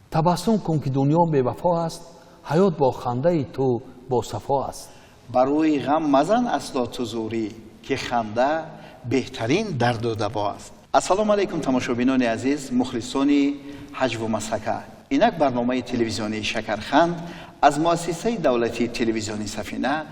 Табассум кун, ки дунё бевафо аст, ҳаёт бо хандаи ту босафо аст. Ба рӯи ғам мазан асло ту зӯрӣ, ки ханда беҳтарин дарду даво аст. Ассалому алайкум, тамошобинони азиз, мухлисони ҳаҷву масхака. Инак барномаи телевизионии Шакарханд аз муассисаи давлатии телевизиони Сафина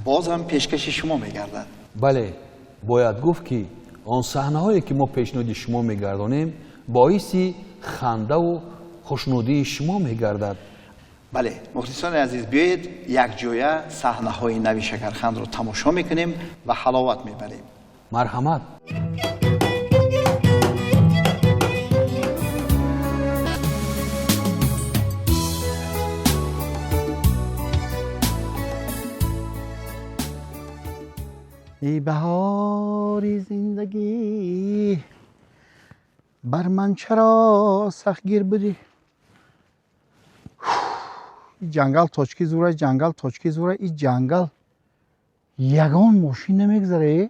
бозам пешкаши шумо мегардад. Бале, бояд гуфт, ки он саҳнаҳое, ки мо пешниҳоди шумо мегардонем, боиси хандаву хушнудии шумо мегардад. Бале, мухлисони азиз, биёед якҷоя саҳнаҳои нави Шакархандро тамошо мекунем ва ҳаловат мебарем. Марҳамат. Эй баҳори зиндагӣ, бар ман чаро сахтгир будӣ? И ҷангал точки зура, ҷангал точки зура, и ҷангал ягон мошин намегзара.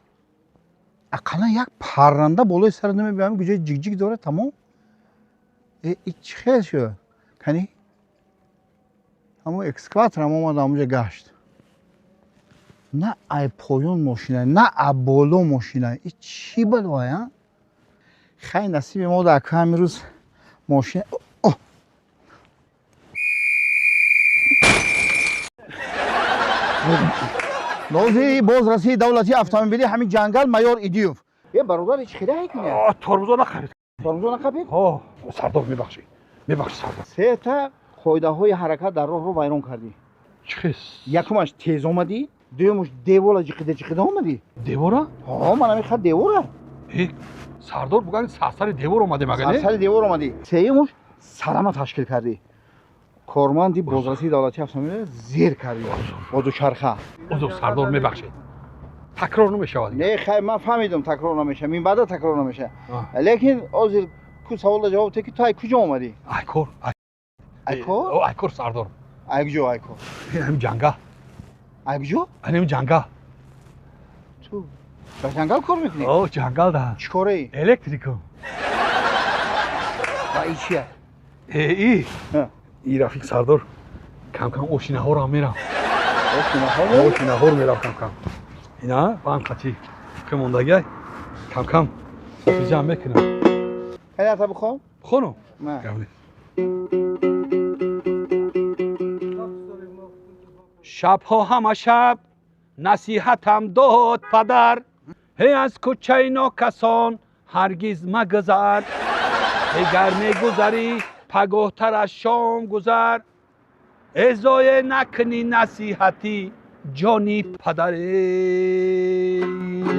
Ақаллан як парранда болои сара намебиям, куҷои ҷикҷик дорад, тамом. И чӣ хел шуд? Кани, ҳамон экскаваторам омад, ҳамонҷа гашт. На ай поён мошина, на а боло мошина. И чӣ балоя? Хай, насиби мо дар ҳамин рӯз мошина. Нозири бозрасии давлатии автомобили ҳамин ҷангал майор Идиев. Е, бародар, чӣ хеле ҳайкуня? Тормозо нақабид. Тормозо нақабид? Сардор, мебахшӣ, мебахшӣ, сардор. Сета қоидаҳои ҳаракат дар роҳро вайрон кардӣ. Чӣ хел? Якумаш, тез омадӣ, дуюмаш, девора ҷиқида ҷиқида омадӣ. Девора? Ҳо, ман ҳамин хат девора. Э, сардор, бугани сарсари девор омадем, ага не? Сарсари девор омадӣ. Сеюмаш, садама ташкил кардӣ. Корманди бозрасии давлатии автомобил зер кардӣ бо дучарха. Узр, сардор, мебахшед, такрор намешавад. Не, хай, ман фаҳмидам, такрор намешавад, минбаъда такрор намешавад, лекин ҳозир ку саволда ҷавоб те, ки ту ай куҷо омадӣ? Айкор. Айкор? Айкор, сардор. Ай куҷо айкор? Ҳамин ҷангал. Ай куҷо? Ҳамин ҷангал. Ту ба ҷангал кор мекунӣ? О, ҷангал да. Чӣ кораи? Электрикум. Ва и чия? Э, и и рафиқ сардор, камкам ошинаҳорам мерам. Ошинаҳор мерам камкам. Ина банд қати хемондагиай, камкам хотирҷамъ мекунам. Ята бихон. Бихонам? Шабҳо ҳама шаб насиҳатам дод падар: ҳе, аз кӯчаи нокасон ҳаргиз магузар, ҳе, гар мегузарӣ, пагоҳтар аз шом гузар, эзое накунӣ насиҳати ҷони падаре.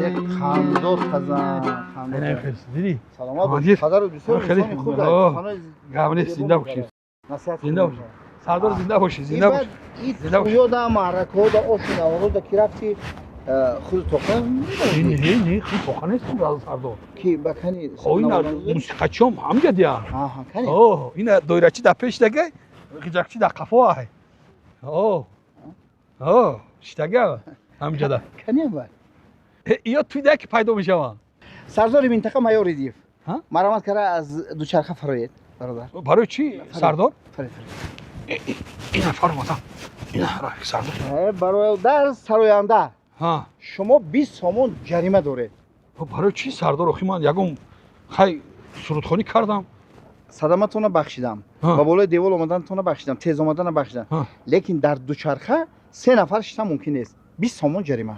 Як хандод тазан. Дидӣ? Саломат бош, падару бисёр инсони хуб. Гап нест, зинда бошӣ, зинда бошӣ, сардор, зинда бошӣ, зинда бошӣ. Ёда маъракаҳода, ошинаҳода ки рафти, худ тоқа? Не, не, худ тоқа нестам, сардор. Ки ба кани? Мусиқачиём ҳамҷа диян. Ина доирачи дар пеш дагай, ғиҷакчи дар қафо ай. Шитага ҳамҷада. Каниам ба? Ё туй да ки пайдо мешаванд. Сардори минтақа майор Идиев, марамат кара аз дучарха фароед, бародар. Барои чӣ, сардор? Ина фаромадам, ина, рафиқ сардор. Бародар, сароянда, шумо 20 сомон ҷарима доред. Барои чӣ, сардор? Охи ман ягон хай сурудхонӣ кардам? Садаматонро бахшидам, ба болои девол омаданатонро бахшидам, тез омаданро бахшидам, лекин дар дучарха се нафар шиштан мумкин нест. 20 сомон ҷарима.